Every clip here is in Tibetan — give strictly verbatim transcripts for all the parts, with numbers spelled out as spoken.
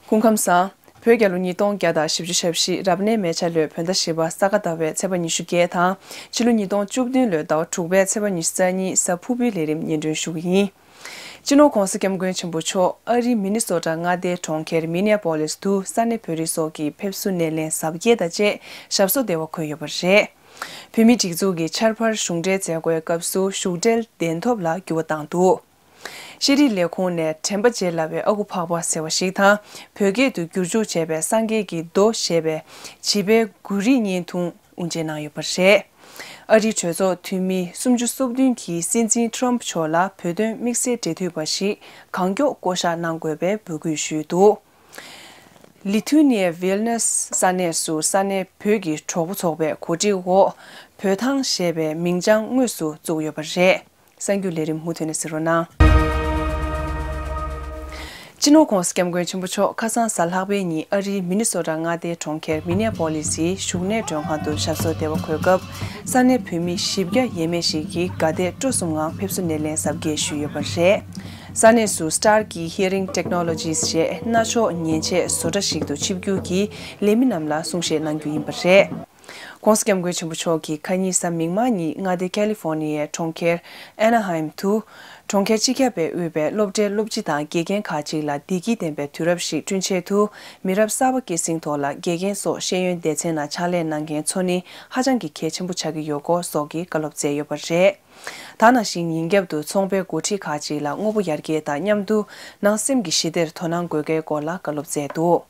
སྐུ་ཁམས་བཟང་། བོད་རྒྱལ་ལོ་ཉིས་སྟོང་བརྒྱ་དང་བཞི་བཅུ་ཞེ་བཞི་རབ་གནས་མེ་བྱ་ལོའི་བོད་ཟླ་བཞི་པ་ས་ག་ཟླ་བའི་ཚེས་པ་ཉི་ཤུ་བརྒྱད་དང་། ཕྱི་ལོ་ཉིས་སྟོང་བཅུ་བདུན་ལོའི་ཟླ་བ་དྲུག་པའི་ཚེས་པ་ཉི་ཤུ་རྩ་གཉིས་གཟའ་ཕུར་བུའི་ལས་རིམ་སྙན་སྒྲོན་ཞུ་གི་ཡིན། སྤྱི་ནོར་༧གོང་ས་༧སྐྱབས་མགོན་ཆེན་པོ་མཆོག་ཨ་རིའི་མི་ནི་སོ་ཊ་མངའ་སྡེའི་གྲོང་ཁྱེར་མི་ནེ་པོ་ལིས་དུ་ས་གནས་བོད་རིགས་ཚོགས་ཀྱི་ཕེབས་བསུ་སྣེ་ལེན་གཟབ་རྒྱས་དང་བཅས་ཞབས་སོར་བདེ་བར་འཁོད་ཡོད་པ་རེད། བོད་མིའི་སྒྲིག་འཛུགས་ཀྱི་ཆར་པར་གཞུང་འབྲེལ་མཛད་སྒོའི་སྐབས་སུ་བཞུགས་གྲལ་གདན་ཐོབ་ལ་འགྱུར་བ་བཏང་འདུག་ཤེས་རིག་ལས་ཁུངས་ནས་དྲན་པ་བརྗེད་སླ་བའི་ཨ་ཁུ་ཕག་པ་ཟེར་བ་ཞིག་དང་། བོད་སྐད་དུ་བསྒྱུར་བཅོས་བྱས་པའི་སངས་རྒྱས་ཀྱི་མདོ་ཞེས་པའི་བྱིས་པའི་འགུལ་རིས་བརྙན་ཐུང་དབུ་འབྱེད་གནང་ཡོད་པ་རེད། ཨ་རིའི་གྲོས་ཚོགས་འཐུས་མི་སུམ་ཅུ་སོ་བདུན་གྱིས་སྲིད་འཛིན་ཁྲོམ་ཕུ་མཆོག་ལ་བོད་དོན་དམིགས་བསལ་འབྲེལ་མཐུད་པ་ཞིག་གང་མགྱོགས་བསྐོ་གཞག་གནང་དགོས་པའི་འབོད་སྐུལ་ཞུས་འདུག་ལི་ཐུ་ནི་ཡའི་ཝིལ་ནེ་སི་ས་གནས་སུ་ས་གནས་བོད་ཀྱི་གྲོགས་པོ་ཚོགས་པས་གོ་སྒྲིག་འོག་བོད་ཐང་ཞེས་པའི་མིང་བྱང་དངོས་སུ་བཙུགས་ཡོད་པ་རེད། གསར་འགྱུར་ལས་རིམ་མུ་མཐུད་ནས་གཟིགས་རོགས་གནང་། སྤྱི་ནོར་༧གོང་ས་༧སྐྱབས་མགོན་ཆེན་པོ་མཆོག་ཁ་སང་གཟའ་ལྷག་པའི་ཉིན་ཨ་རིའི་མི་ནི་སོ་ཊ་མངའ་སྡེའི་གྲོང་ཁྱེར་མི་ནེ་པོ་ལིས་ཀྱི་བཞུགས་གནས་མགྲོན་ཁང་དུ་ཞབས་སོར་བདེ་བར་འཁོད་སྐབས། ས་གནས་བོད་མི་བཞི་བརྒྱ་ཡས་མས་ཤིག་གིས་དགའ་དད་སྤྲོ་གསུམ་ངང་ཕེབས་བསུ་སྣེ་ལེན་གཟབ་རྒྱས་ཞུས་ཡོད་པ་རེད། ས་གནས་སུ་སི་ཊར་གྱི་ཧི་ཡ་རིང་ཊེག་ནོ་ལོ་ཇིས་ཞེས་རྣ་མཆོག་ཉན་ཆས་བཟོ་གྲྭ་ཞིག་ཏུ་ཆིབས་བསྒྱུར་གྱིས་ལས་མི་རྣམས་ལ་གསུང་བཤད་གནང་རྒྱུ་ཡིན་པ་རེད། ༸གོང་ས་༸སྐྱབས་མགོན་ཆེན་པོ་མཆོག་གིས་ཁ་ཉིན་གཟའ་མིག་དམར་ཉིན་མངའ་སྡེ་ཁ་ལི་ཧྥོ་ནི་ཡའི་གྲོང་ཁྱེར་ཨེ་ན་ཧའིམ་དུ། གྲོང་ཁྱེར་སྤྱི་ཁྱབ་པས་དབུས་པའི་སློབ་གྲྭའི་སློབ་སྤྱི་དང་དགེ་རྒན་ཁག་ཅིག་ལ་བདེ་སྐྱིད་ལྡན་པའི་དུས་རབས་ཤིག་བསྐྲུན་ཆེད་དུ། མི་རབས་གསར་པ་སྐྱེད་སྲིང་ཐོག་ལ་དགེ་རྒན་སོགས་ཤེས་ཡོན་སྡེ་ཚན་ནང་ཕྱག་ལས་གནང་མཁན་ཚོ་ནི་ཧ་ཅང་གི་གལ་ཆེན་པོ་ཆགས་ཀྱི་ཡོད་སྐོར་སོགས་ཀྱི་བཀའ་སློབ་སྩལ་ཡོད་པ་རེད། ད་ནང་བཞིན་ཉིན་རྒྱབ་ཏུ་ཚོང་པའི་འགོ་ཁྲིད་ཁག་ཅིག་ལ་དངོས་པོ་ཡར་རྒྱས་དང་མཉམ་དུ་ནང་སེམས་ཀྱི་ཞི་བདེར་དོ་སྣང་དགོས་གལ་སྐོར་ལ་བཀའ་སློབ་སྩལ་འདུག་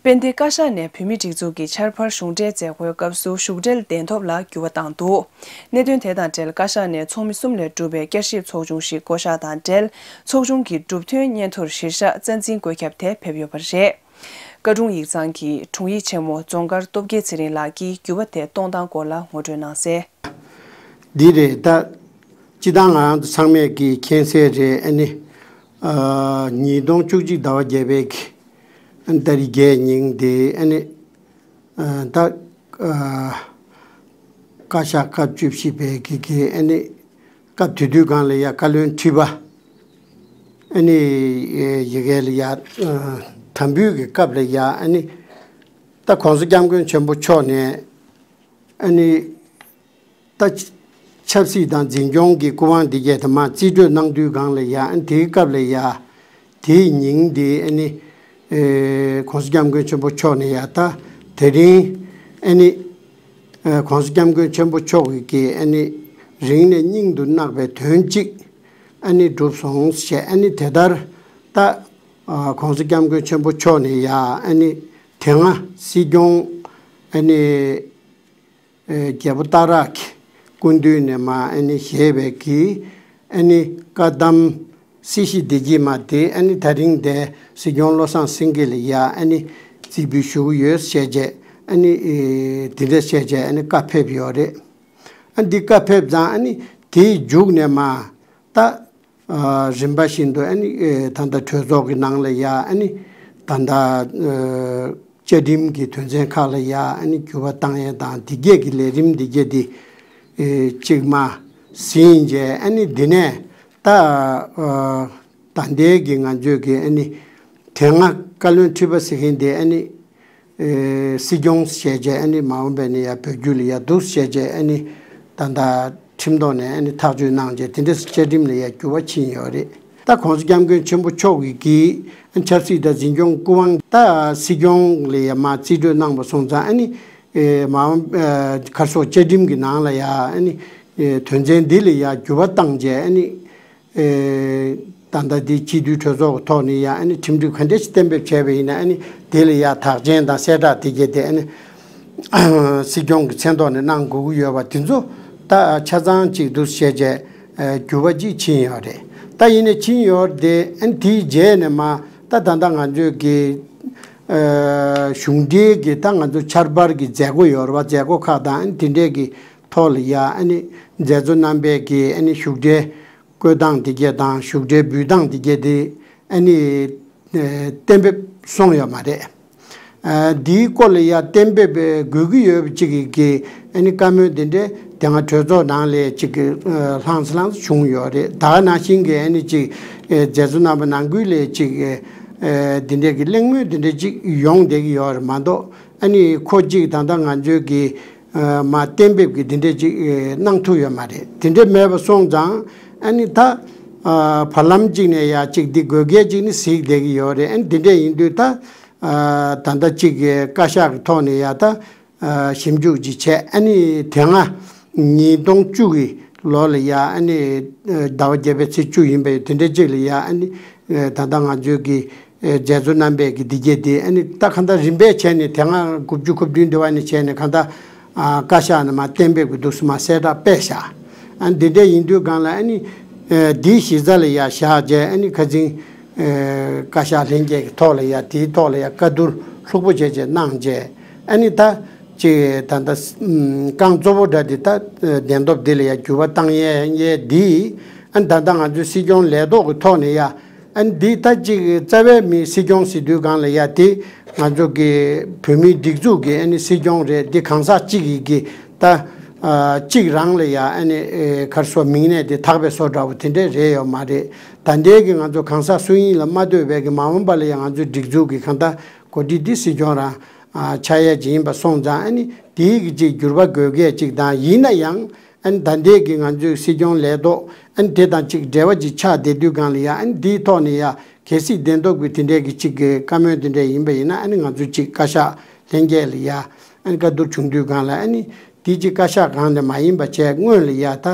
དཔལ་ལྡན་བཀའ་ཤག་ནས་བོད་མིའི་སྒྲིག་འཛུགས་ཀྱི་ཆར་པར་གཞུང་འབྲེལ་མཛད་སྒོའི་སྐབས་སུ་བཞུགས་གྲལ་གདན་ཐོབ་ལ་འགྱུར་བ་བཏང་འདུག་གནད་དོན་དེ་དང་འབྲེལ་བཀའ་ཤག་ནས་ཚོགས་མི་གསུམ་ལས་གྲུབ་པའི་བསྐྱར་ཞིབ་ཚོགས་ཆུང་ཞིག་བསྐོ་གཞག་དང་འབྲེལ། ཚོགས་ཆུང་གི་གྲུབ་དོན་སྙན་ཐོར་གཞིར་བཞག་རྩ་འཛིན་བཀོད་ཁྱབ་དེ་ཕེབས་ཡོད་པ་རེད། བཀའ་དྲུང་ཡིག་ཚང་གི་དྲུང་ཡིག་ཆེན་མོ་རྫོང་དཀར་སྟོབས་རྒྱལ་ཚེ་རིང་ལགས་ཀྱིས་འགྱུར་བ་དེ་གཏོང་སྟངས་སྐོར་ལ་ངོ་སྤྲོད་གནང་གསལ། འདི་རེད་ད། སྤྱི་བཏང་ང་རང་ཚོ་ཚང་མས་ཀྱིས་མཁྱེན་གསལ་རེད། ཨ་ནི། ཨ། ཉིས་སྟོང་བཅུ་གཅིག་ཟླ་བ་བརྒྱད་པའི་གི་ཨ་ནི་ཏ་རིག་བརྒྱད་ཉིན་དེ་ཨ་ནི། ཨ། ད། ཨ། བཀའ་ཤག་སྐབས་བཅུ་བཞི་པའི་གི་གི་ཨ་ནི། སྐབས་དེ་དུས་སྒང་ལ་ཡ་བཀའ་བློན་ཁྲི་པ། ཨ་ནི། ཡི་གེ་ལ་ཡ། ཨ། དམ་འབུལ་གྱི་སྐབས་ལ་ཡ་ཨ་ནི། ད་༸གོང་ས་༸སྐྱབས་མགོན་ཆེན་པོ་མཆོག་ནས། ཨ་ནི། ད། ཆབ་སྲིད་དང་འཛིན་སྐྱོང་གི་སྐུ་དབང་འདི་གས་དེ་མ་རྩིས་སྤྲོད་གནང་དུས་སྒང་ལ་ཡ་ཨ་ནི་དེའི་སྐབས་ལ་ཡ། དེའི་ཉིན་དེ་ཨ་ནི། ཨེ། ༸གོང་ས་༸སྐྱབས་མགོན་ཆེན་པོ་མཆོག་ནས་ཡ་ད་དེ་རིང་ཨ་ནི། ཨེ། ༸གོང་ས་༸སྐྱབས་མགོན་ཆེན་པོ་མཆོག་གིས་ཨ་ནི། རིང་ནས་སྙིང་དུ་བརྣག་པའི་དོན་གཅིག་ཨ་ནི་གྲུབ་སོང་ཞེས་ཨ་ནི་དེ་ལྟར་ད། ཨ། ༸གོང་ས་༸སྐྱབས་མགོན་ཆེན་པོ་མཆོག་ནས་ཡ་ཨ་ནི་དེ་སྔ་སྲིད་སྐྱོང་ཨ་ནི། ཨེ། རྒྱལ་པོ་སྟག་རག་གི་སྐུ་མདུན་ནས་མ་ཨ་ནི་བཞེས་པའི་གི་ཨ་ནི་བཀའ་གདམས་སྲིད་ཞི་བདེ་སྐྱིད་མ་དེ་ཨ་ནི་ད་རིང་དེ་སྲིད་སྐྱོང་བློ་བཟང་སེང་གེ་ལ་ཡ་ཨ་ནི་རྩིས་འབུལ་ཞུ་གི་ཡོད་ཞེས་བྱས་ཨ་ནི། ཨེ། དེ་འདྲ་བཤད་བྱས་ཨ་ནི་བཀའ་ཕེབས་ཡོད་རེད། ཨ་འདི་བཀའ་ཕེབས་ཙང་ཨ་ནི་དེའི་མཇུག་ནས་མ་ད། ཨ། རིམ་པ་བཞིན་དུ་ཨ་ནི། ཨེ། ད་ལྟ་གྲོས་ཚོགས་ཀྱི་ནང་ལ་ཡ་ཨ་ནི་ད་ལྟ། ཨ། བཅའ་ཁྲིམས་ཀྱི་དོན་ཚན་ཁག་ལ་ཡ་ཨ་ནི་འགྱུར་བ་བཏང་ཡས་དང་འདི་གས་ཀྱི་ལས་རིམ་འདི་གས་འདི། ཨེ། གཅིག་མ་ཟིན་རྗེས་ཨ་ནི་འདི་ནས་ད། ཨ། ད་ལྟའི་གི་ང་ཚོས་ཀྱི་ཨ་ནི་དེ་སྔ་བཀའ་བློན་ཁྲི་པ་ཟེར་མཁན་དེ་ཨ་ནི། ཨེ། སྲིད་སྐྱོང་ཞེས་བྱས་ཨ་ནི་མ་འོངས་པ་ནས་ཡ་བོད་བརྒྱུད་ལ་ཡ་འདུག་ཞེས་བྱས་ཨ་ནི་ད་ལྟ་ཁྲིམས་ཐོག་ནས་ཨ་ནི་ཐག་གཅོད་གནང་རྗེས་དེ་འདྲ་བཅའ་ཁྲིམས་ལ་ཡ་འགྱུར་བ་ཕྱིན་ཡོད་རེད། ད་༸གོང་ས་༸སྐྱབས་མགོན་ཆེན་པོ་མཆོག་གིས་ཀྱིས་ཨ་ནི་ཆབ་སྲིད་དང་འཛིན་སྐྱོང་སྐུ་དབང་ད་སྲིད་སྐྱོང་ལ་ཡ་མ་རྩིས་སྤྲོད་གནང་བ་སོང་ཙང་ཨ་ནི། ཨེ། མ་འོངས། ཨེ། ག་རེ་ཟེར་བཅའ་ཁྲིམས་ཀྱི་ནང་ལ་ཡ་ཨ་ནི། ཨེ། དོན་ཚན་འདི་ལ་ཡ་འགྱུར་བ་བཏང་རྗེས་ཨ་ནི། ཨེ། ད་ལྟ་འདི་སྤྱི་འཐུས་གྲོས་ཚོགས་ཀྱི་ཐོག་ནས་ཡང་ཨ་ནི་ཁྲིམས་སྒྲིག་ག་འདྲ་ཞིག་གཏན་འབེབས་བྱས་པ་ཡིན་ན་ཨ་ནི་དེ་ལ་ཡང་དག་ཆེན་དང་གསལ་བསྒྲགས་དེ་གྱད་དེ་ཨ་ནི་སྲིད་སྐྱོང་གི་མཚན་ཐོག་ནས་གནང་དགོས་ཀྱི་ཡོད་པ་དེ་ཚོ་ད་ཆ་ཚང་གཅིག་ཏུ་བྱས་བྱས་འགྱུར་བ་གཅིག་ཕྱིན་ཡོད་རེད། ད་ཡིན་ནའི་ཕྱིན་ཡོད་རེད་དེ་ཨ་ནི་དེའི་རྗེས་ནས་མ་ད་ད་ལྟ་ང་ཚོས་ཀྱི་གཞུང་འབྲེལ་གྱི་ད་ང་ཚོ་ཆར་པར་གྱི་མཛད་སྒོ་ཡོད་རེད་བ། མཛད་སྒོ་ཁག་དང་ཨ་ནི་དེ་འདྲས་ཀྱི་ཐོག་ལ་ཡ་ཨ་ནི་མཛད་གཙོ་རྣམ་པས་ཀྱི་ཨ་ནི་བཞུགས་གྲལ་བཀོད་སྟངས་དེ་གྱད་དང་བཞུགས་གྲལ་འབུལ་སྟངས་དེ་གྱད་དེ་ཨ་ནི་གཏན་འབེབས་སོང་ཡོད་མ་རེད། འདིའི་སྐོར་ལ་ཡ་གཏན་འབེབས་དགོས་ཀྱི་ཡོད་པ་གཅིག་གི་ཨ་ནི་བཀའ་མོལ་དེ་འདྲས་དེ་སྔ་གྲོས་ཚོགས་ནང་ལས་གཅིག་གི་ལྷང་ལྷང་བྱུང་ཡོད་རེད། ད་ག་ནང་བཞིན་གྱི་ཨ་ནི་གཅིག་མཛད་གཙོ་རྣམ་པ་ནང་ཁུལ་ལས་གཅིག་ ཨེ་འདི་འདྲས་ཀྱི་གླེང་མོལ་འདི་འདྲས་ཅིག་ཡོང་བསྡད་ཀྱི་ཡོད་རེད་མ་གཏོགས། ཨ་ནི་ཁོ་གཅིག་ད་ལྟ་ང་ཚོའི་གི་ཨ་མ་གཏན་འབེབས་ཀྱི་འདི་འདྲས་ཅིག་ཨེ་གནང་ཐུབ་ཡོད་མ་རེད། དེ་འདྲས་མེད་པ་སོང་ཙང་ཨ་ནི་ད་ཨ་བར་ལམ་གཅིག་ནས་ཡ་གཅིག་འདི་དགོས་གལ་གཅིག་ནི་གཟིགས་བསྡད་ཀྱི་ཡོད་རེད། ཨ་ནི་འདི་འདྲས་ཡིན་དུས་ད་ཨ་ད་ལྟ་གཅིག་གི་བཀའ་ཤག་གི་ཐོག་ནས་ཡ་ད། ཨ་ཞིབ་འཇུག་ཅིག་བྱས། ཨ་ནི་དེ་སྔ་ཉིས་སྟོང་བཅུ་གི་ལོ་ལ་ཡ་ཨ་ནི་ཟླ་བ་བརྒྱད་པའི་ཚེས་བཅུ་ཡིན་པའི་དེ་འདྲ་གཅིག་ལ་ཡ་ཨ་ནི་ད་ལྟ་ང་ཚོའི་གི་མཛད་གཙོ་རྣམ་པས་ཀྱི་འདི་གས་དེ་ཨ་ནི་ད་གང་ལྟར་རིམ་པས་བྱས་ནས་དེ་སྔ་དགུ་བཅུ་གོ་བདུན་འདི་བ་ནས་བྱས་ནས་གང་ལྟར་བཀའ་ཤག་ནས་མར་གཏན་འབེབས་ཀྱི་འདུག་སེ་མར་གསལ་བསྒྲགས་སྤེལ་བཞག་ཨ་ནི་འདི་འདྲ་ཡིན་དུས་སྒང་ལ་ཨ་ནི་འདིའི་གཞི་རྩ་ལ་ཡ་བཞག་བྱས་ཨ་ནི་ཁ་ཚིག་བཀའ་ཤག་ལྷན་རྒྱས་ཀྱི་ཐོག་ལ་ཡ་དེའི་ཐོག་ལ་ཡ་བཀའ་བསྡུར་ལྷུག་པོ་བྱས་བྱས་གནང་བྱས། ཨ་ནི་ད་ཅིག་ད་ལྟ་རྐང་གཙོ་བོ་འདྲ་འདི་ད་གདན་ཐོབ་འདི་ལ་ཡ་འགྱུར་བ་བཏང་ཡས་ཡས་འདི་ཨ་ནི་ད་ལྟ་ང་ཚོའི་སྲིད་སྐྱོང་ལས་ཐོག་གི་ཐོག་ནས་ཡ་ཨ་ནི་འདི་ད་ཅིག་རྩ་བའི་མི་སྲིད་སྐྱོང་ཟེར་དུས་སྒང་ལ་ཡ་དེ་ང་ཚོ་གི་བོད་མིའི་སྒྲིག་འཛུགས་ཀྱི་ཨ་ནི་སྲིད་སྐྱོང་རེད། འདི་གང་ཟག་གཅིག་གི་གི་ད་གཅིག་རང་ལ་ཡ་ཨ་ནི་ག་རེ་ཟེར་མིང་གནས་དེ་དག་པའི་བཟོ་འདྲ་བོ་དེ་འདྲས་རེད་ཡོད་མ་རེད། ད་ལྟའི་གི་ང་ཚོ་གང་ཟག་སུ་ཡིན་ལ་མ་ལྟོས་པའི་གི་མ་འོངས་པ་ལ་ཡང་ང་ཚོའི་སྒྲིག་འཛུགས་ཀྱི་གང་ལྟར་འགོ་ཁྲིད་འདི་སྲིད་སྐྱོང་རང་ཆགས་ཡས་ཅིག་ཡིན་པ་སོང་ཙང་ཨ་ནི་དེའི་གི་ཅིག་འགྱུར་བ་དགོས་གལ་ཅིག་དང་། ཡིན་ན་ཡང་ཨ་ནི་ད་ལྟའི་གི་ང་ཚོའི་སྲིད་སྐྱོང་ལས་ཐོག་ཨ་ནི་དེ་དང་ཅིག་འབྲེལ་བ་ཅིག་ཆགས་བསྡད་དུས་སྒང་ལ་ཡ་ཨ་ནི་འདིའི་ཐོག་ནས་ཡ་གལ་སྲིད་གདན་ཐོབ་ཀྱི་དེ་འདྲའི་གི་ཅིག་གི་བཀའ་མོལ་དེ་འདྲ་ཡིན་པ་ཡིན་ན་ཨ་ནི་ང་ཚོ་ཅིག་བཀའ་ཤག་ལྷན་རྒྱས་ལ་ཡ་ཨ་ནི་བཀའ་བསྡུར་བྱུང་དུས་སྒང་ལ་ཨ་ནི་དེ་ཅིག་བཀའ་ཤག་སྒང་ནས་མ་ཡིན་པ་བྱས་སྔོན་ལ་ཡ་ད་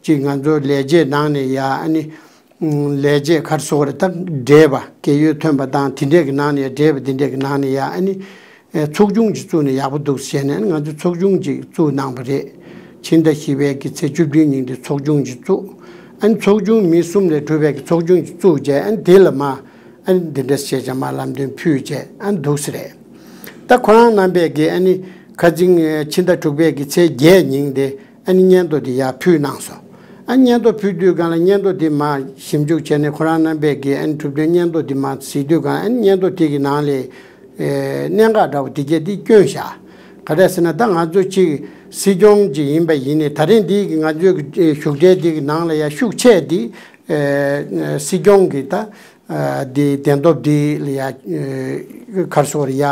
ཅིག་ང་ཚོ་ལས་བྱེད་ནང་ནས་ཡ་ཨ་ནི་ལས་བྱེད་ག་རེ་ཟེར་དགོས་རེད། ད་བགྲེས་པ་སྐྱེས་ཡུལ་ཐོན་པ་དང་དེ་འདྲས་ཀྱི་ནང་ནས་ཡ་བགྲེས་པ་དེ་འདྲས་ཀྱི་ནང་ནས་ཡ་ཨ་ནི་ཚོགས་ཆུང་ཅིག་བཙུགས་ནས་ཡག་པོ་འདུག་ཟེར་ནས་ཨ་ནི་ང་ཚོ་ཚོགས་ཆུང་ཅིག་བཙུགས་གནང་པ་རེད། ཕྱི་ཟླ་བཞི་པའི་གི་ཚེས་བཅུ་བདུན་ཉིན་དེ་ཚོགས་ཆུང་ཅིག་བཙུགས། ཨ་ནི་ཚོགས་ཆུང་མི་གསུམ་ལས་གྲུབ་པའི་གི་ཚོགས་ཆུང་ཅིག་བཙུགས་རྗེས་ཨ་ནི་དེ་ལ་མ་ཨ་ནི་འདི་འདྲ་བྱས་བྱས་མ་ལམ་སྟོན་ཕུལ་རྗེས་ཨ་ནི་འདུག་སེ་རེད། ད་ཁོ་རང་རྣམ་པས་ཀྱི་ཨ་ནི་ཁ་ཚིག་ཕྱི་ཟླ་དྲུག་པའི་གི་ཚེས་བརྒྱད་ཉིན་དེ་ཨ་ནི་སྙན་ཐོ་དེ་ཡར་ཕུལ་གནང་སོང་། ཨ་ནི་སྙན་ཐོ་ཕུལ་དུས་སྒང་ལ་སྙན་ཐོ་དེ་མར་ཞིབ་འཇུག་བྱས་ནས་ཁོ་རང་རྣམ་པས་ཀྱི་ཨ་ནི་གྲུབ་དོན་སྙན་ཐོ་དེ་མར་གཟིགས་དུས་སྒང་ཨ་ནི་སྙན་ཐོ་དེ་གི་ནང་ལས་ཨེ་གནད་འགག་འདྲ་བོ་དེ་གྱད་དེ་བསྐྱོན་བཞག་ག་རེ་ཟེར་ན་ད་ང་ཚོ་གཅིག་སྲིད་སྐྱོང་ཅིག་ཡིན་པ་ཡིན་ནའི་ད་རིང་འདི་གི་ང་ཚོའི་གི་བཞུགས་གྲལ་འདི་གི་ནང་ལ་ཡ་ཤུགས་ཆེ་འདི་ཨེ་སྲིད་སྐྱོང་གི་ད་ཨ་འདི་གདན་ཐོབ་འདི་ལ་ཡ་ཨེ་ག་རེ་ཟེར་དགོས་རེད་ཡ།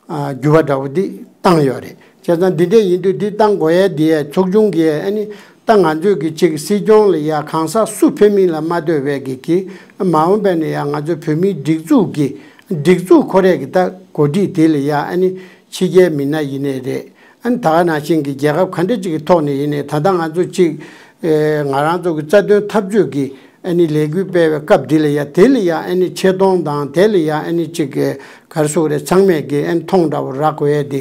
ཨ་འགྱུར་བ་འདྲ་བོ་འདི་བཏང་ཡོད་རེད། བྱས་ཙང་འདི་འདྲ་ཡིན་དུས་འདི་བཏང་དགོས་ཡས་འདི་ཡས་ཚོགས་ཆུང་གིས་ཨ་ནི་ད་ང་ཚོས་ཀྱི་གཅིག་སྲིད་སྐྱོང་ལ་ཡ་གང་ཟག་སུ་ཕེབས་མིན་ལ་མ་ལྟོས་པའི་གི་གི་མ་འོངས་པ་ནས་ཡ་ང་ཚོ་བོད་མིའི་སྒྲིག་འཛུགས་ཀྱི་སྒྲིག་འཛུགས་ཁོ་རས་ཀྱི་ད་འགོ་ཁྲིད་དེ་ལ་ཡ་ཨ་ནི་ཕྱི་རྒྱལ་མི་སྣ་ཡིན་ནའི་རེད། ཨ་ནི་ད་ག་ནང་བཞིན་གྱི་རྒྱལ་ཁབ་ག་འདྲ་ཅིག་གི་ཐོག་ནས་ཡིན་ནའི་ད་ལྟ་ང་ཚོ་གཅིག་ཨེ་ང་རང་ཚོ་གི་རྩ་དོན་འཐབ་རྩོད་ཀྱི་ཨ་ནི་ལས་འགུལ་སྤེལ་བའི་སྐབས་འདི་ལ་ཡ་དེ་ལ་ཡ་ཨ་ནི་ཆེ་མཐོང་དང་དེ་ལ་ཡ་ཨ་ནི་གཅིག་གི་ག་རེ་ཟེར་དགོས་རེད། ཚང་མས་ཀྱི་ཨ་ནི་མཐོང་འདྲ་བོ་རག་དགོས་ཡས་དེ་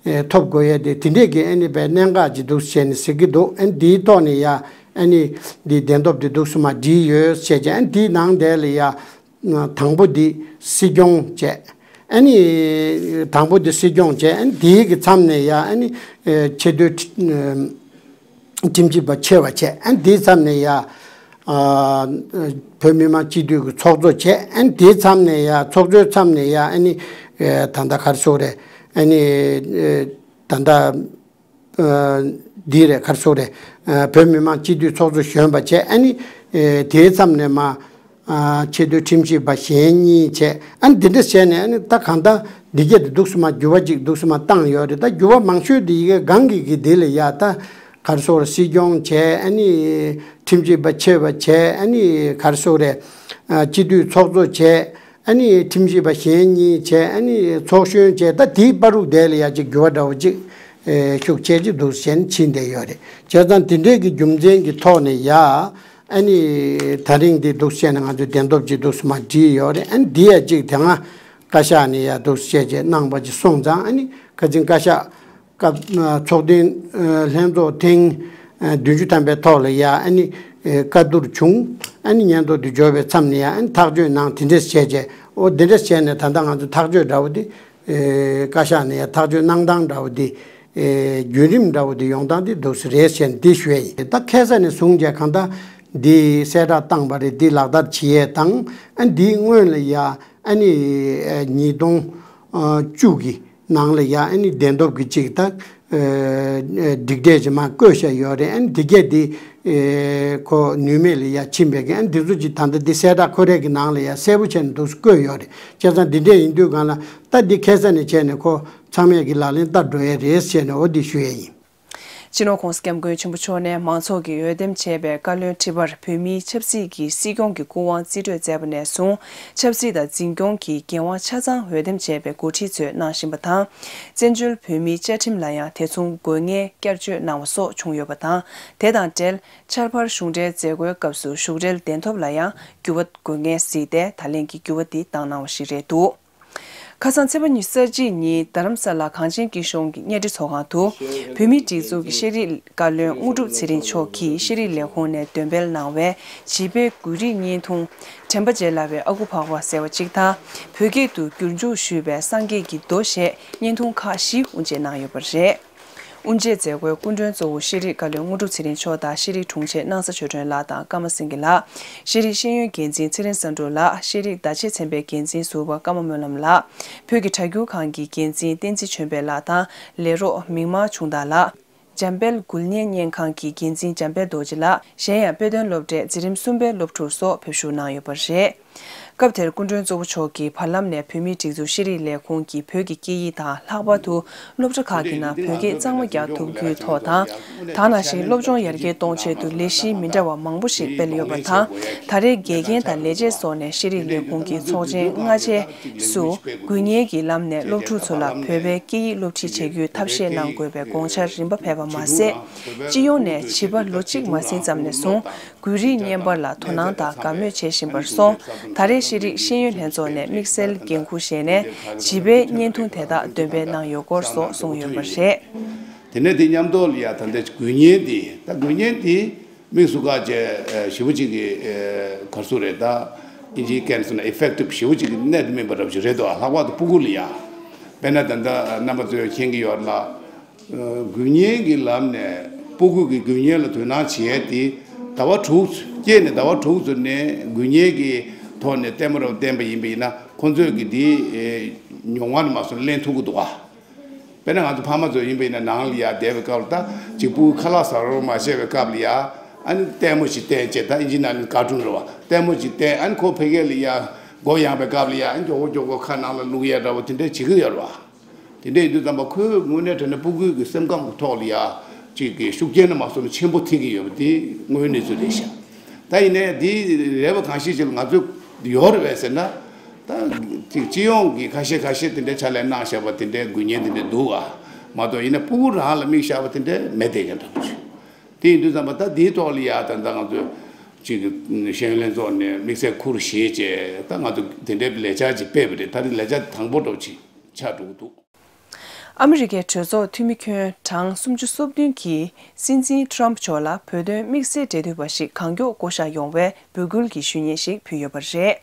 ཨེ་ཐོབ་དགོས་ཡས་དེ་དེ་འདྲས་ཀྱི་ཨ་ནི་བའི་གནད་འགག་ཅིག་འདུག་ཟེར་ནས་ཟེར་གྱི་འདུག་ཨ་ནི་འདིའི་ཐོག་ནས་ཡ་ཨ་ནི་འདི་གདན་ཐོབ་འདི་འདུག་སེ་མར་བྲིས་ཡོད་ཟེར་བྱས་ཨ་ནི་འདིའི་ནང་དེ་ལ་ཡ། དང་པོ་འདི་སྲིད་སྐྱོང་བྱས། ཨ་ནི་དང་པོ་འདི་སྲིད་སྐྱོང་བྱས། ཨ་ནི་དེའི་གི་མཚམས་ནས་ཡ་ཨ་ནི་ཆེས་མཐོའི་ཁྲི- ཁྲིམས་ཞིབ་པ་ཆེ་བ་བྱས། ཨ་ནི་དེའི་མཚམས་ནས་ཡ་བོད་མི་མང་སྤྱི་འཐུས་ཀྱི་ཚོགས་གཙོ་བྱས། ཨ་ནི་དེའི་མཚམས་ནས་ཡ་ཚོགས་གཙོའི་མཚམས་ནས་ཡ་ཨ་ནི་ད་ལྟ་ག་རེ་ཟེར་དགོས་རེད། ཨ་ནི་ད་ལྟ། འདི་རེད་ག་རེ་ཟེར་དགོས་རེད། བོད་མི་མང་སྤྱི་འཐུས་ཚོགས་གཙོ་གཞོན་པ་བྱས། ཨ་ནི་དེའི་མཚམས་ནས་མ་ཆེས་མཐོའི་ཁྲིམས་ཞིབ་པ་གཞན་གཉིས་བྱས། ཨ་ནི་འདི་འདྲ་བྱས་ནས་ཨ་ནི་ད་གང་ལྟར་འདི་གྱད་དེ་འདུག་སེ་མ་འགྱུར་བ་ཅིག་འདུག་སེ་མ་བཏང་ཡོད་རེད། ད་འགྱུར་བ་མང་ཤོས་འདི་ཡི་གེ་སྒང་གི་གི་འདི་ལ་ཡ་ད་ག་རེ་ཟེར་དགོས་རེད། སྲིད་སྐྱོང་བྱས། ཨ་ནི་ཁྲིམས་ཞིབ་པ་ཆེ་བ་བྱས། ཨ་ནི་ག་རེ་ཟེར་དགོས་རེད། སྤྱི་འཐུས་ཚོགས་གཙོ་བྱས། ཨ་ནི་ཁྲིམས་ཞིབ་པ་གཞན་གཉིས་བྱས། ཨ་ནི་ཚོགས་གཞོན་བྱས། ད་དེའི་བར་དུ་དེ་ལ་ཡ་ཅིག་འགྱུར་བ་འདྲ་བོ་ཅིག་ཨེ་ཤུགས་ཆེ་ཅིག་འདུག་ཟེར་ནས་ཕྱིན་བསྡད་ཡོད་རེད། བྱས་ཙང་དེ་འདྲའི་གི་རྒྱུ་མཚན་གྱི་ཐོག་ནས་ཡ་ཨ་ནི་ད་རིང་འདི་འདུག་ཟེར་ནས་ང་ཚོས་གདན་ཐོབ་ཅིག་འདུག་སེ་མར་བྲིས་ཡོད་རེད། ཨ་ནི་འདི་ཡ་ཅིག་དེ་སྔ་བཀའ་ཤག་ནས་ཡ་འདུག་སེ་བྱས་བྱས་གནང་པ་ཅིག་སོང་ཙང་། ཨ་ནི་ཁ་ཚིག་བཀའ་ཤག་སྐབས་ཚོགས་ཐེངས་ལྷན་ཚོགས་ཐེངས་བདུན་ཅུ་ཐམ་པའི་ཐོག་ལ་ཡ་ཨ་ནི་བཀའ་བསྡུར་བྱུང་། ཨ་ནི་སྙན་ཐོ་དེ་འབྱོར་བའི་མཚམས་ནས་ཡ་ཨ་ནི་ཐག་གཅོད་གནང་དེ་འདྲས་བྱས་བྱས། ཨོ་དེ་འདྲས་བྱས་ནས་ད་ལྟ་ང་ཚོ་ཐག་གཅོད་འདྲ་བོ་དེ་བཀའ་ཤག་ནས་ཡ་ཐག་གཅོད་གནང་སྟངས་འདྲ་བོ་དེ་བརྒྱུད་རིམ་འདྲ་བོ་དེ་ཡོང་སྟངས་དེ་འདུག་སེ་རེད་ཟེར་ནས་དེ་ཞུ་ཡ་ཡིན། ད་ཁ་སང་ནས་བཟུང་བྱས་གང་ལྟར་འདི་གསལ་བསྒྲགས་བཏང་པ་རེད། འདི་ལག་བསྟར་བྱེད་ཡས་དང་། ཨ་ནི་འདིའི་སྔོན་ལ་ཡ་ཨ་ནི་ཉིས་སྟོང་བཅུ་གི་ནང་ལ་ཡ་ཨ་ནི་གདན་ཐོབ་ཀྱི་ཅིག་ད་ཨ་ཨ་སྒྲིག་གྲས་ཅིག་མར་བཀོད་བཞག་ཡོད་རེད། ཨ་ནི་དེ་གས་དེ་ ཨེ་ཁོ་ནུས་མེད་ལ་ཡ་ཕྱིན་པའི་གི་ཨ་འདི་ཚོ་ཅིག་ད་ལྟ་འདི་གསལ་བསྒྲགས་ཁོ་རའི་གི་ནང་ལ་ཡ་གསལ་པོ་བྱས་ནས་འདུག་སེ་བཀོད་ཡོད་རེད། བྱས་ཙང་འདི་འདྲས་ཡིན་དུས་སྒང་ལ་ད་འདི་ཁ་སང་ནས་བྱས་ནས་ཁོ་ཚང་མས་གི་ལག་ལེན་བསྟར་འགྲོ་ཡ་རེད་ཟེར་ནས་འོ་འདི་ཞུ་ཡ་ཡིན། སྤྱི་ནོར་༸གོང་ས་༸སྐྱབས་མགོན་ཆེན་པོ་མཆོག་ནས་མང་ཚོགས་ཀྱིས་འོས་འདེམས་བྱས་པའི་བཀའ་བློན་ཁྲི་པར་བོད་མིའི་ཆབ་སྲིད་ཀྱི་སྲིད་སྐྱོང་གི་སྐུ་དབང་རྩིས་སྤྲོད་མཛད་པ་ནས་བཟུང་། ཆབ་སྲིད་དང་འཛིན་སྐྱོང་གི་འགན་དབང་ཆ་ཚང་འོས་འདེམས་བྱས་པའི་འགོ་ཁྲིད་ཚོས་གནང་བཞིན་པ་དང་། བཙན་བྱོལ་བོད་མིའི་བཅའ་ཁྲིམས་ལ་ཡང་དེ་མཚུངས་དགོས་ངེས་བསྐྱར་བཅོས་གནང་བ་སོགས་བྱུང་ཡོད་པ་དང་། དེ་དང་འབྲེལ། འཆར་འཕར་གཞུང་འབྲེལ་མཛད་སྒོའི་སྐབས་སུ་བཞུགས་གྲལ་གདན་ཐོབ་ལ་ཡང་འགྱུར་བ་དགོས་ངེས་གཟིགས་ཏེ་ད་ལན་གྱི་འགྱུར་བ་འདི་བཏང་གནང་བ་ཞིག་རེད་འདུག་ཁ་སང་ཚེས་པ་ཉི་ཤུ་རྩ་གཅིག་ཉིན་རྡ་རམ་ས་ལ་གངས་ཅན་སྐྱིད་གཤོངས་ཀྱི་གཉའ་ཁྲི་ཚོགས་ཁང་དུ། བོད་མིའི་སྒྲིག་འཛུགས་ཀྱི་ཤེས་རིག་བཀའ་བློན་དངོས་གྲུབ་ཚེ་རིང་མཆོག་གིས་ཤེས་རིག་ལས་ཁུངས་ནས་འདོན་སྤེལ་གནང་བའི་བྱིས་པའི་འགུལ་རིས་བརྙན་ཐུང་། དྲན་པ་བརྗེད་སླ་བའི་ཨ་ཁུ་ཕག་པ་ཟེར་བ་གཅིག་དང་། བོད་སྐད་དུ་བསྒྱུར་འཇུག་ཞུས་པའི་སངས་རྒྱས་ཀྱི་མདོ་ཞེས་བརྙན་ཐུང་ཁག་བཞི་དབུ་འབྱེད་གནང་ཡོད་པ་རེད། དབུ་འབྱེད་མཛད་སྒོའི་སྐུ་མགྲོན་གཙོ་བོ་ཤེས་རིག་བཀའ་བློན་དངོས་གྲུབ་ཚེ་རིང་མཆོག་དང་ཤེས་རིག་དྲུང་ཆེ་སྣང་ས་ཆོས་སྒྲོན་ལགས་དང་ཀརྨ་སེང་གེ་ལགས། ཤེས་རིག་ཤེས་ཡོན་འགན་འཛིན་ཚེ་རིང་བསམ་གྲུབ་ལགས། ཤེས་རིག་བརྡ་ཆད་ཚན་པའི་འགན་འཛིན་ཟུར་པ་ཀརྨ་སྨོན་ལམ་ལགས། བོད་ཀྱི་སྒྲ་སྒྱུར་ཁང་གི་འགན་འཛིན་བསྟན་འཛིན་ཆོས་འཕེལ་ལགས་དང་ལས་རོགས་མིག་དམར་ཆུང་བདག་ལགས། འཇམ་དཔལ་འགུལ་བརྙན་བརྙན་ཁང་གི་འགན་འཛིན་འཇམ་དཔལ་རྡོ་རྗེ་ལགས། གཞན་ཡང་དཔེ་སྟོན་སློབ་གྲྭའི་འཛིན་རིམ་གསུམ་པའི་སློབ་ཕྲུག་སོགས་ཕེབས་ཞུགས་གནང་ཡོད་པ་རེད། སྐབས་དེར་སྐུ་མགྲོན་གཙོ་བོ་མཆོག་གིས་བར་ལམ་ནས་བོད་མིའི་སྒྲིག་འཛུགས་ཤེས་རིག་ལས་ཁུངས་ཀྱིས་བོད་ཀྱི་སྐད་ཡིག་དང་། ལྷག་པར་དུ་སློབ་གྲྭ་ཁག་གི་ནང་བོད་སྐད་གཙང་མ་རྒྱག་ཐུབ་རྒྱུའི་ཐོག་དང་། ད་ནང་བཞིན་སློབ་སྦྱོང་ཡར་རྒྱས་གཏོང་ཆེད་དུ་ལས་གཞི་མི་འདྲ་བ་མང་པོ་ཞིག་སྤེལ་ཡོད་པ་དང་། ད་རེས་དགེ་རྒན་དང་ལས་བྱེད་སོགས་ནས་ཤེས་རིག་ལས་ཁུངས་ཀྱི་ཚོགས་ཆེན་སྔ་རྗེས་སུ་དགུ་ཉིན་གྱི་ལམ་ནས་སློབ་ཕྲུག་ཚོ་ལ་བོད་པའི་སྐད་ཡིག་སློབ་ཁྲིད་བྱེད་རྒྱུའི་ཐབས་ཤེས་གནང་དགོས་པའི་དགོངས་འཆར་རིམ་པ་ཕེབས་པ་མ་ཟད། སྤྱི་ཡོངས་ནས་བྱིས་པ་ལོ་གཅིག་མ་ཟིན་ཙམ་ནས་བཟུང་། འགུལ་རིས་བརྙན་པར་ལ་དོ་སྣང་དང་དགའ་མོས་བྱེད་བཞིན་པར་སོང་། ད་རེས་ཤེས་རིག་ཤེས་ཡོན་ལྷན་ཚོགས་ནས་དམིགས་བསལ་འགན་འཁུར་བཞེས་ནས་བྱིས་པའི་བརྙན་ཐུང་དེ་དག་འདོན་སྤེལ་གནང་ཡོད་སྐོར་སོགས་གསུངས་ཡོད་པ་རེད། དེ་ནས་དེ་མཉམ་དུ་ལ་ཡ་ད་ལྟ་དགུ་ཉིན་དེ་ད་དགུ་ཉིན་དེ་དམིགས་སུ་བཀར་བྱས་ཞེ་པོ་ཅིག་གི་ག་རེ་ཟེར་དགོས་རེད། ད་ཨིན་ཇིའི་སྐད་ནས་ཟེར་ན་ཨི་ཕེག་ཊིབ་ཞེ་པོ་ཅིག་གི་གནད་དུ་སྨིན་པ་འདྲ་པོ་ཞིག་རེད་འདུག་ལྷག་པར་དུ་སྤུ་གུ་ལ་ཡ། དཔེར་ན་ད་ལྟ་རྣམ་པ་ཚོས་མཁྱེན་གྱི་ཡོད་ལ། དགུ་ཉིན་གྱི་ལམ་ནས་སྤུ་གུ་གི་དགུ་ཉིན་ལ་དོ་སྣང་བྱེད་ཡས་དེ་ཟླ་བ་དྲུག་སྐྱེས་ནས་ཟླ་བ་དྲུག་ཙམ་ནས་དགུ་ཉིན་གྱི་ཐོག་ནས་ལྟད་མོ་རབ་བསྟན་པ་ཡིན་པ་ཡིན་ན་ཁོང་ཚོས་ཀྱི་དེ་མྱོང་བ་ནས་མ་སོང་ལེན་ཐུབ་ཀྱི་འདུག་ག་དཔེར་ན་ང་ཚོ་ཕ་མ་ཚོ་ཡིན་པ་ཡིན་ན་ནང་ལ་ཡ་བསྡད་པའི་སྐབས་ལ་ད་གཅིག་སྤུ་གུ་ཁ་ལག་ཟ་རོགས་མ་བྱས་པའི་སྐབས་ལ་ཡ་ཨ་ནི་ལྟད་མོ་ཞིག་བསྟན་བྱས། ད་ཨིན་ཇི་ནང་ནས་ཀར་ཊུན་རེད་བ། ལྟད་མོ་ཞིག་བསྟན། ཨ་ནི་ཁོ་ཕ་གི་ལ་ཡ་མགོ་ཡངས་པའི་སྐབས་ལ་ཡ་ཨ་ནི་མགྱོགས་པོ་མགྱོགས་པོ་ཁ་ནང་ལ་བླུག་ཡ་འདྲ་བོ་དེ་འདྲ་བྱེད་ཀྱི་ཡོད་རེད་བ། དེ་འདྲ་ཡིན་དུས་ཙམ་པ་ཁོའི་དངོས་གནས་དྲང་གནས་སྤུ་གུའི་གི་སེམས་ཁམས་ཀྱི་ཐོག་ལ་ཡ་གཅིག་གི་ཤུགས་རྐྱེན་ནི་མ་སོང་ན་ཆེན་པོ་ཐེབས་ཀྱི་ཡོད་པ་དེ་དངོས་ཡོད་གནས་ཚུལ་རེད་ཤག་ད་ཡིན་ནའི་དེ་རེད་པ། གང་ཞིག་ཅིག་ལ་ང་ཚོ་ཡོད་རེད་པས་ཟེར་ན། ད་གཅིག་སྤྱི་ཡོངས་ཀྱི་ཁ་ཤས་ཁ་ཤས་དེ་འདྲའི་ཕྱག་ལས་གནང་བཞག་པ་དེ་འདྲའི་དགུ་ཉིན་དེ་འདྲ་འདུག་ག་མ་གཏོགས་ཡིན་ན་སྤུ་གུ་རང་ལ་དམིགས་བཞག་པ་དེ་འདྲ་མེད་བསྡད་མཁན་འདྲ་པོ་ཞིག་དེ་ཡིན་དུས་ཙམ་པ་ད་དེའི་ཐོག་ལ་ཡ་ད་ལྟ་ང་ཚོ་གཅིག་གི་ཤེས་ཡོན་ལྷན་ཚོགས་ནས་དམིགས་བསལ་ཁུར་བཞེས་བྱས་ད་ང་ཚོ་དེ་འདྲའི་ལས་འཆར་ཅིག་སྤེལ་བ་རེད། ད་རེས་ལས་འཆར་དང་པོ་འདྲ་པོ་ཅིག་ཆགས་འགྲོ་གི་འདུག་ཨ་མི་རི་ཀའི་གྲོས་ཚོགས་འཐུས་མི་ཁྱོན་གྲངས་སུམ་ཅུ་སོ་བདུན་གྱིས་སྲིད་འཛིན་ཊམ་མཆོག་ལ་བོད་དོན་དམིགས་བསལ་འབྲེལ་མཐུད་པ་ཞིག་གང་མགྱོགས་བསྐོ་གཞག་ཡོང་བའི་འབོད་སྐུལ་གྱི་ཞུ་སྙན་ཞིག་ཕུལ་ཡོད་པ་རེད།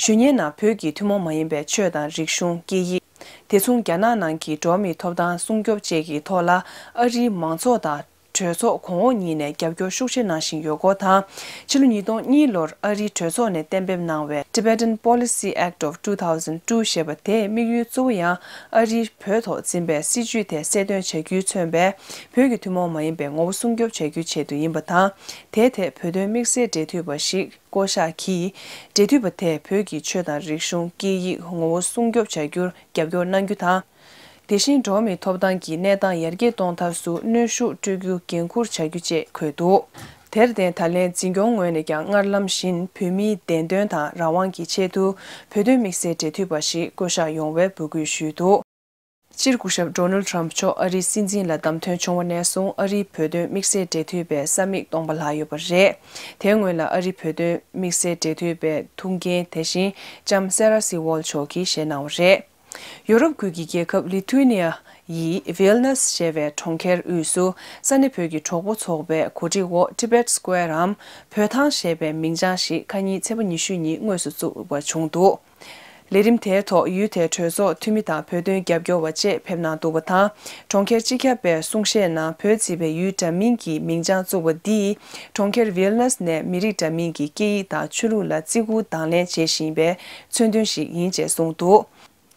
ཞུ་སྙན་ནང་བོད་ཀྱི་ཐུན་མོང་མ་ཡིན་པའི་ཆོས་དང་རིག་གཞུང་། སྐད་ཡིག་དེ་མཚུངས་རྒྱ་ནག་ནང་གི་འགྲོ་བ་མིའི་ཐོབ་ཐང་སྲུང་སྐྱོབ་བཅས་ཀྱི་ཐོག་ལ་ཨ་རིའི་མང་ཚོགས་དང་གྲོས་ཚོགས་གོང་འོག་གཉིས་ནས་རྒྱབ་སྐྱོར་ཤུགས་ཆེ་གནང་བཞིན་ཡོད་སྐོར་དང་། ཕྱི་ལོ་ཉིས་སྟོང་གཉིས་ལོར་ཨ་རིའི་གྲོས་ཚོགས་ནས་གཏན་འབེབས་གནང་བའི་Tibetan Policy Act of two thousand two ཞེས་པ་དེའི་དམིགས་ཡུལ་གཙོ་བོ་ཡང་ཨ་རིའི་བོད་ཐོག་འཛིན་པའི་སྲིད་བྱུས་དེ་གསལ་སྟོན་བྱ་རྒྱུས་མཚོན་པའི་བོད་ཀྱི་ཐུན་མོང་མ་ཡིན་པའི་ངོ་བོ་སྲུང་སྐྱོབ་བྱ་རྒྱུའི་ཆེད་དུ་ཡིན་པ་དང་། དེའི་ཐད་བོད་དོན་དམིགས་བསལ་འབྲེལ་མཐུད་པ་ཞིག་བསྐོ་གཞག་གིས། འབྲེལ་མཐུད་པ་དེས་བོད་ཀྱི་ཆོས་དང་རིག་གཞུང་། སྐད་ཡིག་ངོ་བོ་སྲུང་སྐྱོབ་བྱ་རྒྱུར་རྒྱབ་སྐྱོར་གནང་རྒྱུ་དང་། དེ་བཞིན་འགྲོ་བ་མིའི་ཐོབ་ཐང་གི་གནས་སྟངས་ཡར་རྒྱས་གཏོང་ཐབས་སུ་གནོན་ཤུགས་སྤྲོད་རྒྱུ་འགན་འཁུར་བྱ་རྒྱུ་བཅས་འཁོད་འདུག་དེར་བརྟེན་ད་ལན་འཛིན་སྐྱོང་ངོས་ནས་ཀྱང་སྔར་ལམ་བཞིན་བོད་མིའི་བདེན་དོན་དང་རང་དབང་གི་ཆེད་དུ་བོད་དོན་དམིགས་བསལ་འབྲེལ་མཐུད་པ་ཞིག་བསྐོ་གཞག་ཡོང་བའི་འབོད་སྐུལ་ཞུས་འདུག་སྤྱིར་སྐུ་ཞབས་ཌོ་ནལ་ཊམ་མཆོག་ཨ་རིའི་སྲིད་འཛིན་ལ་བདམས་ཐོན་བྱུང་བ་ནས་བཟུང་ཨ་རིའི་བོད་དོན་དམིགས་བསལ་འབྲེལ་མཐུད་པའི་ས་མིག་སྟོང་པ་ལྷག་ཡོད་པ་རེད། དེའི་སྔོན་ལ་ཨ་རིའི་བོད་དོན་དམིགས་བསལ་འབྲེལ་མཐུད་པའི་ཐུགས་འགན་དེ་བཞིན་ལྕམ་སེ་ར་སི་ཝོལ་མཆོག་གིས་བཞེས་གནང་བ་རེད། ཡོ་རོབ་ཁུལ་གྱི་རྒྱལ་ཁབ་ལི་ཐུ་ནི་ཡ་ཡི་ཝིལ་ནས་ཞེས་པའི་གྲོང་ཁྱེར་དབུས་སུ་ས་གནས་བོད་ཀྱི་གྲོགས་པོ་ཚོགས་པའི་གོ་སྒྲིག་འོག་Tibet Square འམ་བོད་ཐང་ཞེས་པའི་མིང་བྱང་ཞིག་ཁ་ཉིན་ཚེས་པ་ཉི་ཤུ་ཉིན་དངོས་སུ་བཙུགས་པ་བྱུང་འདུག་ལས་རིམ་དེའི་ཐོག་ཡུལ་དེའི་གྲོས་ཚོགས་འཐུས་མི་དང་བོད་དོན་རྒྱབ་སྐྱོར་བ་བཅས་ཕེབས་གནང་འདུག་པ་དང་། གྲོང་ཁྱེར་སྤྱི་ཁྱབ་པས་གསུང་བཤད་ནང་བོད་ཅེས་པའི་ཡུལ་འདྲ་མིན་གྱི་མིང་བྱང་བཙུགས་པ་འདིས་གྲོང་ཁྱེར་ཝིལ་ནས་ནས་མི་རིགས་འདྲ་མིན་གྱི་སྐད་ཡིག་དང་ཆོས་ལུགས་ལ་བརྩི་བཀུར་དང་ལེན་བྱེད་བཞིན་པའི་མཚོན་དོན་ཞིག་ཡིན་ཅེས་གསུངས་འདུག་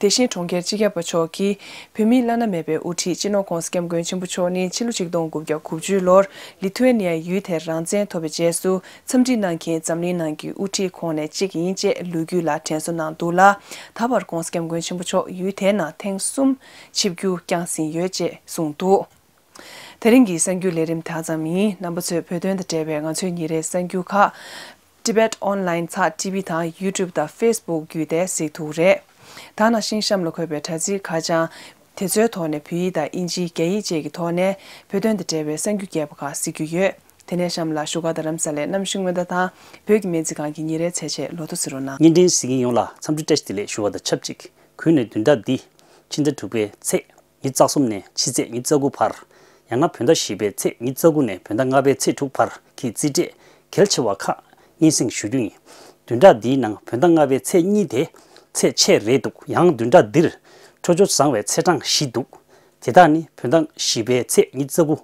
དེ་བཞིན་གྲོང་ཁྱེར་སྤྱི་ཁྱབ་པ་མཆོག་གིས་བོད་མིའི་བླ་ན་མེད་པའི་དབུ་ཁྲིད་སྤྱི་ནོར་༧གོང་ས་༧སྐྱབས་མགོན་ཆེན་པོ་མཆོག་ནི་ཕྱི་ལོ་ཆིག་སྟོང་དགུ་བརྒྱ་དགུ་བཅུ་ལོར་ལི་ཐུ་ཨེ་ནི་ཡའི་ཡུལ་དེར་རང་བཙན་ཐོབ་པའི་རྗེས་སུ་འཚམས་འདྲི་གནང་མཁན་འཛམ་གླིང་ནང་གི་དབུ་ཁྲིད་ཁོངས་ནས་གཅིག་ཡིན་ཅེས་ལོ་རྒྱུས་ལ་དྲན་གསོ་གནང་འདུག་ལ། ད་བར་༧གོང་ས་༧སྐྱབས་མགོན་ཆེན་པོ་མཆོག་ཡུལ་དེའི་ནང་ཐེངས་གསུམ་ཆིབས་བསྒྱུར་བསྐྱངས་ཟིན་ཡོད་ཅེས་གསུངས་འདུག་དེ་རིང་གི་གསར་འགྱུར་ལས་རིམ་ད་ཙམ་ཡིན། རྣམ་པ་ཚོས་བོད་དོན་དང་འབྲེལ་བའི་ང་ཚོའི་ཉིན་རེའི་གསར་འགྱུར་ཁག Tibet Online ཚགས་ཊི་བི་དང་YouTube དང་Facebook བརྒྱུད་དེ་གཟིགས་ཐུབ་རེད། ད་ནང་བཞིན་གཤམ་ལ་འཁོད་པའི་དྲ་ཚིགས་ཁ་བྱང་དེ་ཚོའི་ཐོག་ནས་བོད་ཡིག་དང་དབྱིན་ཇི། རྒྱ་ཡིག་བཅས་ཀྱི་ཐོག་ནས་བོད་དོན་དང་འབྲེལ་བའི་གསར་འགྱུར་རྒྱས་པ་ཁག་གཟིགས་རྒྱུ་ཡོད། དེ་ནས་གཤམ་ལ་བཞུགས་སྒར་རྡ་རམ་ས་ལའི་གནམ་གཤིས་སྔོན་བརྡ་དང་བོད་ཀྱི་སྨན་རྩིས་ཁང་གི་ཉིན་རེའི་ཚེས་ཆེན་ལོ་ཐོ་གཟིགས་རོགས་གནང་། བརྙན་འཕྲིན་གཟིགས་མཁན་ཡོངས་ལ་འཚམས་འདྲི་བཀྲ་ཤིས་བདེ་ལེགས་ཞུ་བ་དང་ཆབས་ཅིག་གུས་ནས་བདུན་ཕྲག་འདི་ཕྱི་ཟླ་དྲུག་པའི་ཚེས་ཉི་ཤུ་རྩ་གསུམ་ནས་ཕྱི་ཚེས་ཉི་ཤུ་རྩ་དགུ་བར། ཡང་ན་བོད་ཟླ་བཞི་པའི་ཚེས་ཉི་ཤུ་རྩ་དགུ་ནས་བོད་ཟླ་ལྔ་པའི་ཚེས་དྲུག་བར་གྱི་རྩིས་འབྲས་གལ་ཆེ་བ་ཁག་སྙན་སེང་ཞུ་རྒྱུ་ཡིན། བདུན་ཕྲག་འདིའི་ནང་བོད་ཟླ་ལྔ་པའི་ཚེས་གཉིས་དེ་ཚེས་ཆད་རེད་འདུག་ཡང་བདུན་ཕྲག་འདིར་འཕྲོད་སྦྱོར་བཟང་བའི་ཚེས་གྲངས་བཞི་འདུག་དེ་དག་ནི་བོད་ཟླ་བཞི་པའི་ཚེས་ཉི་ཤུ་རྩ་དགུ།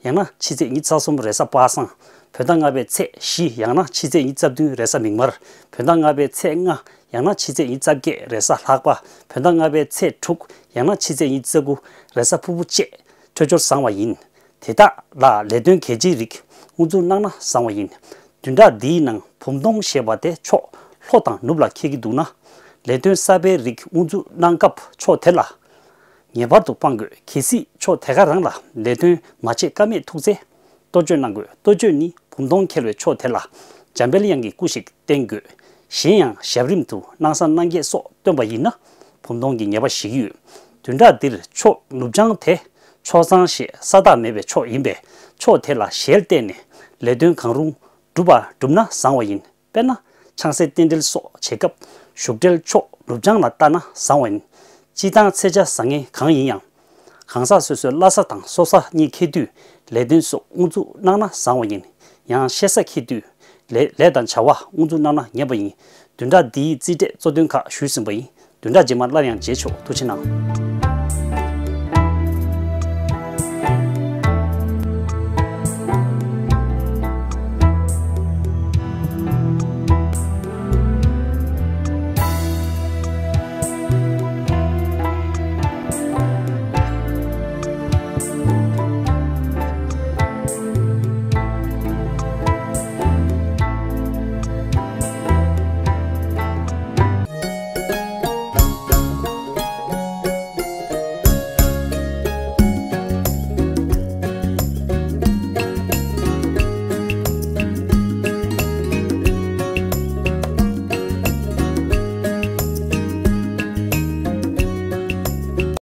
ཡང་ན་ཕྱི་ཚེས་ཉི་ཤུ་རྩ་གསུམ་རེས་གཟའ་པ་སངས། བོད་ཟླ་ལྔ་པའི་ཚེས་བཞི། ཡང་ན་ཕྱི་ཚེས་ཉི་ཤུ་རྩ་བདུན་རེས་གཟའ་མིག་དམར། བོད་ཟླ་ལྔ་པའི་ཚེས་ལྔ། ཡང་ན་ཕྱི་ཚེས་ཉི་ཤུ་རྩ་བརྒྱད་རེས་གཟའ་ལྷག་པ། བོད་ཟླ་ལྔ་པའི་ཚེས་དྲུག། ཡང་ན་ཕྱི་ཚེས་ཉི་ཤུ་རྩ་དགུ་རེས་གཟའ་ཕུར་བུ་བཅས་འཕྲོད་སྦྱོར་བཟང་བ་ཡིན། དེ་དག་ལ་ལས་དོན་གལ་ཆེའི་རིགས་དབུ་འཛུགས་གནང་ན་བཟང་བ་ཡིན། བདུན་ཕྲག་འདིའི་ནང་བུམ་སྟོང་ཞེས་པ་དེ་ཕྱོགས་ལྷོ་དང་ནུབ་ལ་འཁེལ་གྱི་འདུག་ན། ལས་དོན་གསར་པའི་རིགས་དབུ་འཛུགས་གནང་སྐབས་ཕྱོགས་དེ་ལ་ངེས་པར་དུ་སྤང་དགོས། གལ་སྲིད་ཕྱོགས་དེ་ག་རང་ལ་ལས་དོན་མ་བྱེད་ཀ་མེད་ཐུག་ཚེ། གཏོ་བཅོས་གནང་དགོས། གཏོ་བཅོས་ནི་བུམ་སྟོང་འཁེལ་བའི་ཕྱོགས་དེ་ལ་འཇམ་དཔལ་དབྱངས་ཀྱི་སྐུ་ཞིག་བསྟེན་དགོས། གཞན་ཡང་ཞབས་རིམ་དུ་སྣང་གསང་སྣང་བརྒྱད་སོགས་བཏོན་པ་ཡིན་ན་བུམ་སྟོང་གི་ཉེས་པ་ཞི་གི་ཡོད། བདུན་ཕྲག་འདིར་ཕྱོགས་ནུབ་བྱང་དེ་ཕྱོགས་བཟང་ཞེས་ས་རྟགས་མེད་པའི་ཕྱོགས་ཡིན་པས་ཕྱོགས་དེ་ལ་ཞལ་གཏད་ནས་ལས་དོན་གང་རུང་སྒྲུབ་པ་བསྒྲུབས་ན་བཟང་བ་ཡིན། དཔེར་ན། ཆང་ས་རྟེན་འབྲེལ་སོགས་བྱེད་སྐབས་བཞུགས་གྲལ་ཕྱོགས་ནུབ་བྱང་ལ་བལྟ་ན་བཟང་བ་ཡིན། སྤྱིར་བཏང་ཚེས་ཆ་བཟང་ངན་གང་ཡིན་ཡང་། གང་ཟག་སོ་སོའི་བླ་གཟའ་དང་སྲོག་གཟའ་གཉིས་འཁེལ་དུས་ལས་དོན་སོགས་དབུ་འཛུགས་གནང་ན་བཟང་བ་ཡིན། ཡང་གཤེད་གཟའ་འཁེལ་དུས་ལས་ལས་དང་བྱ་བ་དབུ་འཛུགས་གནང་ན་ཉེས་པ་ཡིན། བདུན་ཕྲག་འདིའི་རྩིས་འབྲས་གཙོ་དོན་ཁག་ཞུས་ཟིན་པ་ཡིན། བདུན་ཕྲག་རྗེས་མར་སླར་ཡང་མཇལ་ཆོག་ཐུགས་རྗེ་གནང་།